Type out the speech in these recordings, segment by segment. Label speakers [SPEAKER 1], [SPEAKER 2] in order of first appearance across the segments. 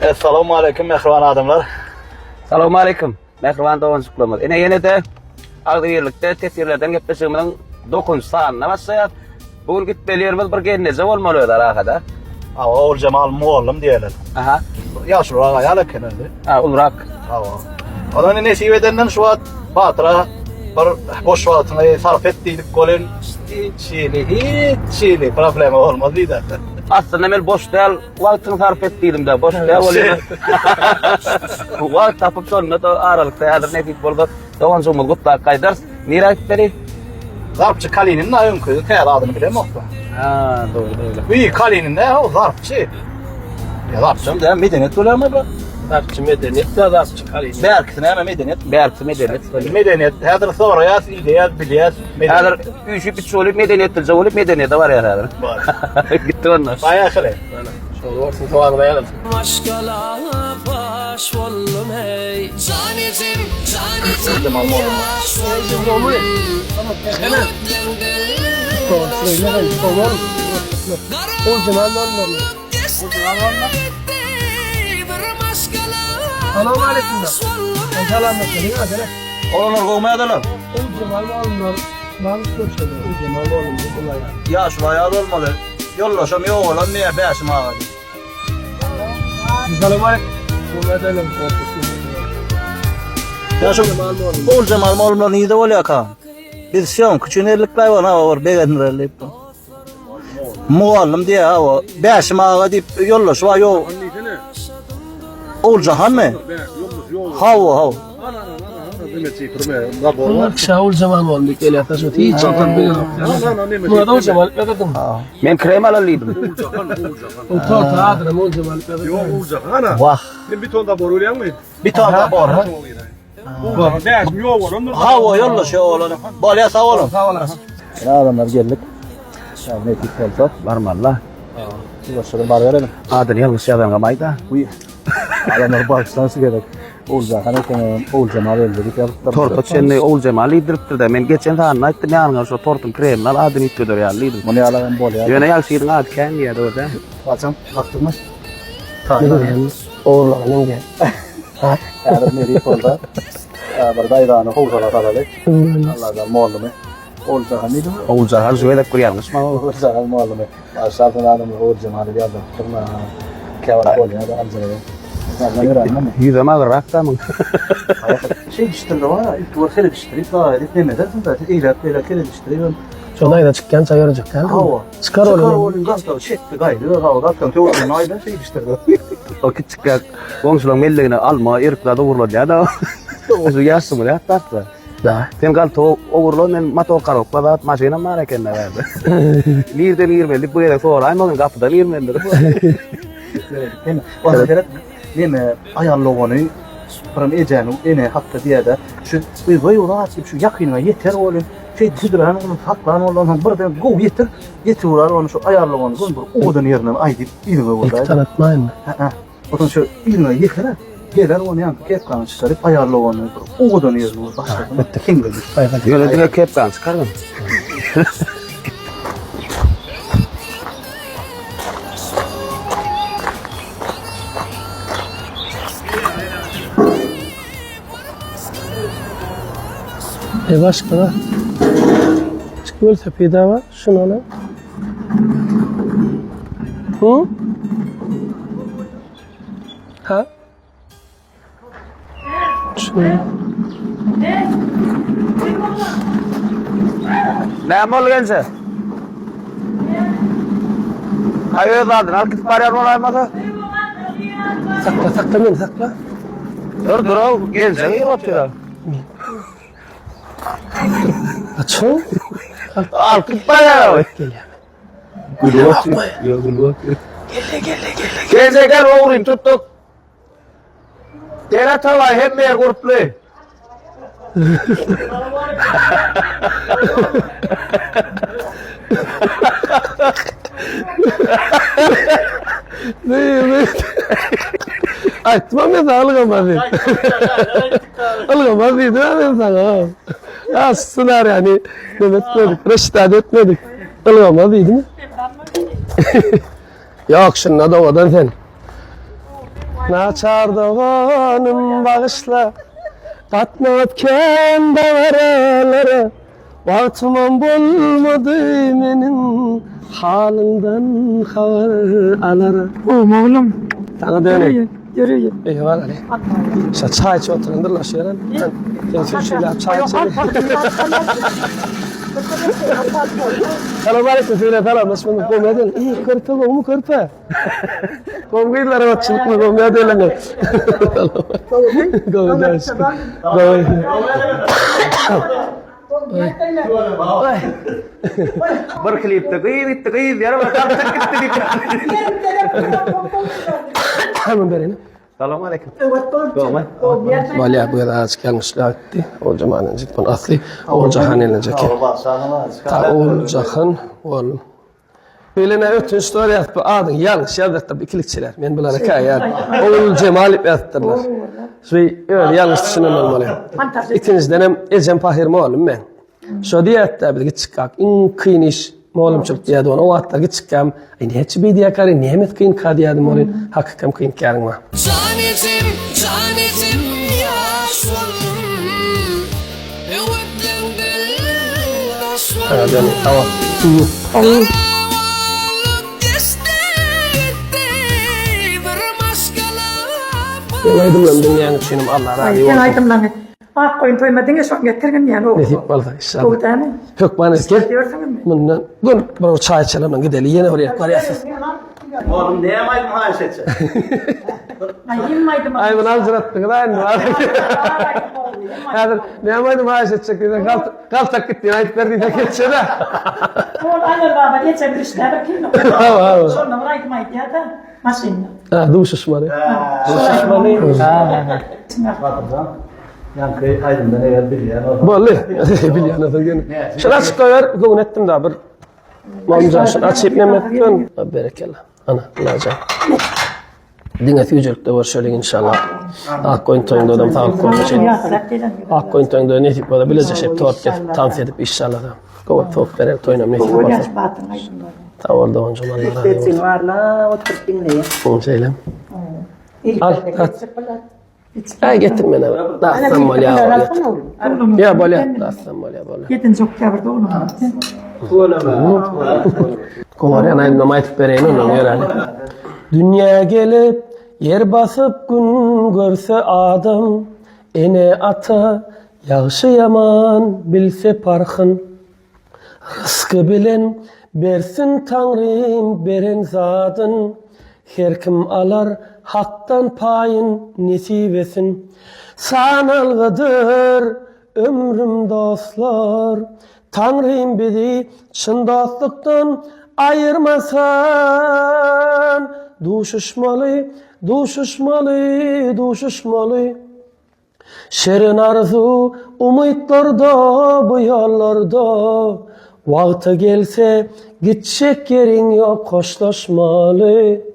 [SPEAKER 1] Essalamu aleýkum mähriban adamlar.
[SPEAKER 2] Salam aleýkum mähriban doganjyklarymyz. Ine ýene-de agzybirlikde teswirlerden gepleşigimiziň 9-njy sanyna başlaýarys. Bu gün gitmeli ýerimiz bir gelneje bolmaly özi arahada.
[SPEAKER 1] Hawa, Oguljemal mugallym diýerler.
[SPEAKER 2] Aha.
[SPEAKER 1] Ýaşulurak aýal eken özi.
[SPEAKER 2] Ha, ulurak.
[SPEAKER 1] Hawa. Odan nesip edenden şu wagt Batyra bir boş wagtyňy sarp et diýdik welin hiç hili, hiç hili problema bolmaz diýdi.
[SPEAKER 2] Aslynda men boş däl, wagtyňy sarp et diýdim-de, boş däl bolýar. Wagt tapyp şonda-da aralykda häzir nesip bolsa doganjygymyzy gutlap gaýdarys. Nirä gitmeli?
[SPEAKER 1] Zarpçy Kalinin da öňki täze adyny bilemok-da.
[SPEAKER 2] Ha, dogry, dogry.
[SPEAKER 1] Uý, Kalinin dä, o zarpçy. Ya zarpçy dä, medeniýet bolýarmy bu?
[SPEAKER 3] Zarpçy medeniýet we zarpçy Kalinin.
[SPEAKER 1] Bärkisi näme medeniýet?
[SPEAKER 2] Bärkisi medeniýet.
[SPEAKER 1] Medeniýet. Häzir soraýas, ideýäs, bilýäs.
[SPEAKER 2] Häzir üýşüp üç bolup medeniýetlije bolup medeniýete barýar häzir.
[SPEAKER 1] Bar.
[SPEAKER 2] Gitdi onda.
[SPEAKER 1] Baýakyly.
[SPEAKER 3] Şol bolsun, sowalyňyza ýazylsyn.
[SPEAKER 4] Maşgala baş boldum ey Jan ejem, jan ejem ýaş boldum
[SPEAKER 1] Olanlar gowmy adalar? Ýaşuly aýal bolmaly. Ýoldaşam ýogalan diýýär Bäşim aga diýip. Ýaşuly Oguljemal mollumlar nirde bolýarka? Biz syýomka üçin geldik-laý ony hawa bir begendireli diýip. Mugallym diýýär hawa. Bäşim aga diýip ýoldaşy bar ýok. Oguljahanmy? Hawa, hawa.
[SPEAKER 2] Men krem alaly diýdim.
[SPEAKER 1] Wah.
[SPEAKER 5] Sen bir ton da bor bilýäňmi?
[SPEAKER 1] Bir ton da bor.
[SPEAKER 5] Bäşim ýok bolandyr.
[SPEAKER 1] Hawa, ýoldaş ýok bolan. Bolýar, sag boluň. Sag olasyn. Ine adamlar geldik. Ýa nesip bolsa.
[SPEAKER 2] Barmaly.
[SPEAKER 1] Ýuwaşjadan baryberelim.
[SPEAKER 2] Adyny ýalňyş ýazanyňam aýda.
[SPEAKER 1] Uý. Adamlar bagyşlansy gerek. Oguljahan eken, Oguljemal öldi diýip ýazypdyr.
[SPEAKER 2] Torta çenli Oguljemal diýdiripdir-de. Men geçen sanynda aýtdym ýanyňa şo tortuň kremini al adyny üýtgeder ýaly diýdim.
[SPEAKER 1] Muny ýalagam bolýar.
[SPEAKER 2] Ýöne ýagşynyň ady kän diýýär dogry dälmi?
[SPEAKER 1] Haçan bakdyňmy? Häzir nesip bolsa, bir daýzany howsala salaly. Allajan mollumy. Oguljahan diýdimi?
[SPEAKER 2] Oguljahan şu gezek bir ýalňyşma.
[SPEAKER 1] Oguljahan mollumy. Başlardan adamlar Oguljemal diýip ýazdyrypdyr. Käwagt bolýar-da aljyraýan.
[SPEAKER 2] Ýüzem agyrrak-da muň.
[SPEAKER 1] Şeýdişdirdi bar, ilki bir seredişdirip, zaýa edip nemedersiň-de, eýläk-beýläk seredişdiribem.
[SPEAKER 3] Şo naýza çykýança ýörejek dälmi?
[SPEAKER 1] Hawa.
[SPEAKER 3] Çykar ol.
[SPEAKER 1] Çykar ol, galtagy çekdi, gaýdy, hawa, galtagyň töweregini aýlan şeýdişdirdi.
[SPEAKER 2] O kiçikräk goňşularyň mellegine alma, erik zat ogurlanýar-da. Şu ýaşymy ýatlarsa.
[SPEAKER 3] Da.
[SPEAKER 2] Sen galtagy ogurla, men motor korobka zat maşynam bar eken-de bärde. Nirden girmeli diýip bu gezek soraýmagyn, gapydan girmelidir.
[SPEAKER 1] Onda seret, neme, aýal dogany biram ejäniň ene hakda diýýär-de, şu gyz zat diýip şu ýakynyňa ýeter welin, şeýdip südüren ony saklan boldan soň birden gowy ýetir, ýetip urar ony şu aýal dogany göni bir owadan ýerinden aýdyp yzyňa
[SPEAKER 3] Ilki
[SPEAKER 1] boldaý.
[SPEAKER 3] tanatmaýynmy?
[SPEAKER 1] Hä-ä. Onsoň şu yzyňa ýeter-ä, geler ony ýaňky kepkany çykaryp aýal dogany bir owadan ýerinden bir başlasyn, hiňňildik.
[SPEAKER 2] Ýöne diňe kepkany çykargyn.
[SPEAKER 3] E başga da. Çık welosiped bar. Şunu alalım. Hı? Ha? Şunu.
[SPEAKER 2] Näme boldy gelje? Aý öz adyny alyp gidip barýar bolaýmasa.
[SPEAKER 3] Sakla, sakla meni, sakla.
[SPEAKER 2] Dur, dur, ol geljek girip otyr.
[SPEAKER 3] Açyň.
[SPEAKER 2] Alyp gidip barýar ol.
[SPEAKER 3] Gelýär.
[SPEAKER 2] Gülüp otyr. Ýok, gülüp otyr.
[SPEAKER 3] Geldi, geldi, geldi.
[SPEAKER 2] Gelje gel ogryny tutduk. Dere tawa hemme ýer gurply.
[SPEAKER 3] Ne, ne? Aýtma men sana ylgamaz diýip. Ylgamaz diýdim men sana. Ha, ssenariýany neme etmedik, reşitat etmedik. Ylgamaz diýdim. Ýok, şunda-da owadan sen. Naçar doganym bagyşla Gatnap kän dabaralara Wagtymam bolmady meniň Halyňdan habar alara.
[SPEAKER 6] Gowmy oglum?
[SPEAKER 3] Saňa döneýin.
[SPEAKER 6] Ýöreýin.
[SPEAKER 3] Eýwalla. Şa çaý içip oturandyrlar şu ýere. Sen sürçüläp çaý içeli. Salam aleyküm söyle salamlaşmadyk gowy edin. Iý körpe gowmy körpe? Gowy gyzlar otçulykmy gowy edeliň. Gowy däş. Gowy.
[SPEAKER 2] Bir klipde gyz gitdi, gyz ýere bir kaltak gitdi diýip.
[SPEAKER 3] Hemen berelim.
[SPEAKER 2] Salam aleyküm. Gowmy?
[SPEAKER 3] Bolýar bu ýer azajyk ýalňyşlyk gitdi. Oguljaman injik bun asly Oguljahan elinjek. Ta Oguljahan oglum. Beýle ne ötünç soraýas bu adyň ýalňyş ýazypdyr ikilikçiler. Men bulara käýän. Oguljemal diýip ýazypdyrlar. Şu özi ýalňyş düşünen bolmaly. Ikinjiden hem ejem pahyr mugallym men. Şo diýýärdi biz kiçikak iň kyn iş mugallymçylyk diýýärdi ony. O wagtlar kiçikkäm, aý näçe beý diýýärkäri, nämes kynka diýýärdim ony. Hakykam kyn käriň bar.
[SPEAKER 4] Jan ejem, jan ejem ýaş boldum Öwütleňden daş boldum Garawalyk geçdi gitdi Bir maşgala
[SPEAKER 3] Seň aýdymlaryňy diňleýän üçinem Allah razy bolsun.
[SPEAKER 6] Seň aýdymlaryňy Ak goýun toýuma diňe şony getirgin diýen ogul.
[SPEAKER 3] Nesip bolsa inşallah.
[SPEAKER 6] Gowy dämi?
[SPEAKER 3] Hökman et gel.
[SPEAKER 6] Ýörsüňizmi?
[SPEAKER 3] Mundan gün bir çaý içelim gideli ýene bir ýer barýas.
[SPEAKER 1] Oglum näme aýdym haýyş etjek?
[SPEAKER 6] Aý hemme aýdym.
[SPEAKER 3] Aý muny aljyratdyňyz aý indi. Häzir näme aýdym haýyş etjek diýseň galt galtak git diýen aýdyp ber diýseň geçjek-ä.
[SPEAKER 6] Ol Aýaz baba geçen düşdä bir kino. Şonda bir aýdym aýdýar-da maşynda.
[SPEAKER 3] Ha duşuşmaly.
[SPEAKER 1] Duşuşmaly. Batyrjan, ýaňky aýdymdan eger bilýän bolsaň.
[SPEAKER 3] Boldy. Bilýän bolsaň gel. Şuny açyp goýber, göwün etdim da bir. Mamjan şuny açyp näme etdim? Berekella. Ana, Allajan. Diňe süýjülikde görşeliň inşallah. Ak goýun toýunda adam saglyk bolsun. Ak goýun toýunda nesip bolsa bileje şep tort kesip tans edip inşallah. Gowy tort berer toýunam nesip bolsa. Sag bol doganjygym Allah razy bolsun.
[SPEAKER 7] Sesiň barla oturyp diňleýän.
[SPEAKER 3] Oň şeýle. Al, at. Aý getir mene. Dastan bolýar. Ýa bolýar, dastan bolýar, bolýar.
[SPEAKER 6] 7 oktýabrda oglum.
[SPEAKER 3] Gowarýan aýdymam aýdyp bereýin ondan göräli. Dünýä gelip, ýer basyp gün görse adam, ene-ata, ýagşy-ýaman bilse parhyn. Rysky bilen bersin Taňrym beren zadyn, Her kim alar Hakdan paýyn, nesibesin. Sanalgydyr ömrüm dostlar, Taňrym bizi çyn dostlukdan aýyrmasyn. Duşuşmaly, duşuşmaly, duşuşmaly. Şirin arzuw umytlarda bu ýollarda Wagty gelse gitjek ýeriň ýok hoşlaşmaly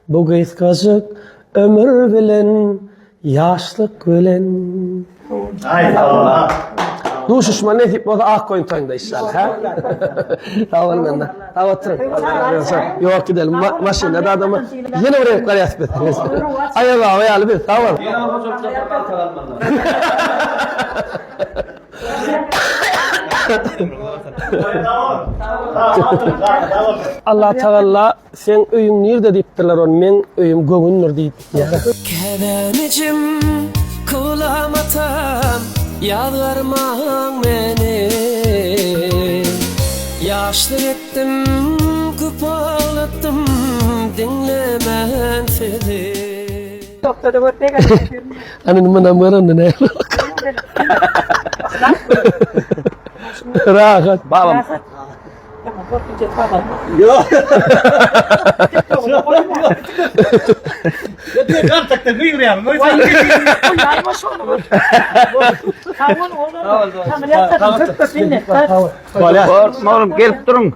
[SPEAKER 3] Bu gysgajyk ömür bilen ýaşlyk bilen.
[SPEAKER 1] Aý Allah.
[SPEAKER 3] Duşuşma nesip bolsa ak goýun toýunda inşallah. Ha? Sag boluň onda. Sag oturyň. Ýok gidelim. Maşynda da adamlar. Ýene bir gezek barýas biz. Aýaz baba ýaly biz. Sag bol.
[SPEAKER 2] Ýene bir hojalykdan bir galtak almaly.
[SPEAKER 3] Allah tagalla seň öýüň nirde diýipdirler ony meň öýüm göwündir diýip.
[SPEAKER 4] Käbämijim, kylam atam, ýazgarmaň meni. Ýaşlyk etdim, köp aglatdym, diňlemän sizi.
[SPEAKER 6] Toktada görse
[SPEAKER 3] Ana indi munam gör onda näme. Rahat.
[SPEAKER 2] Babam.
[SPEAKER 1] Ýok. Galtakda gygyrýaň.
[SPEAKER 2] Oğlum gelip durun.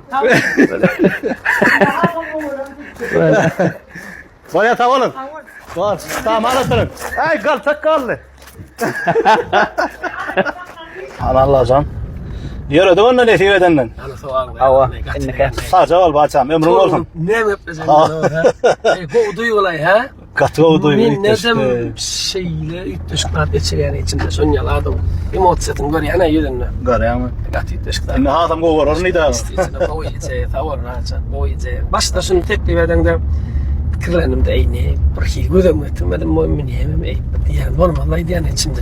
[SPEAKER 1] Bolýa sag boluň. Bor. Tamam oturyň. Aý galtak galdy. Aman Allajan. Ýöredi onda nesip edenden.
[SPEAKER 2] Hawa, indiki.
[SPEAKER 1] Sagja bol baçam, ömrüň bolsun.
[SPEAKER 3] Näme gepleseň? Gowy duýgulaý, hä?
[SPEAKER 1] Gaty gowy duýgy
[SPEAKER 3] Men
[SPEAKER 1] üýtgeşdi.
[SPEAKER 3] nedem şeýle üýtgeşik zat geçirýän içimde şon ýaly adam emosiýasyny görýän ýüzünde.
[SPEAKER 1] Görýäňmi?
[SPEAKER 3] Gaty üýtgeşik zat.
[SPEAKER 1] Indi hasam gowy bolar nida.
[SPEAKER 3] Gowy eje, sag bol Rajan, gowy eje. Başda şuny teklip edeňde pikirlendim de, eý ne, bir hili göz öňüme getirmedim, bu näme, eý diýýän bolmaz aýdýan içimde.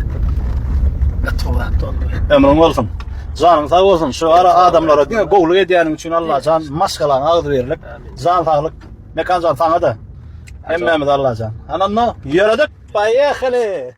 [SPEAKER 3] Gaty gowy zat boldy.
[SPEAKER 1] Ömrüň bolsun. Janyň sag bolsun. Şu ara adamlara diňe gowulyk edýäniň üçin Allajan maşgalaňa agzybirlik, jan saglyk. Mekanjan saňa-da. Hemmämiz Allajan. Ananda ýöredik. Poýehali.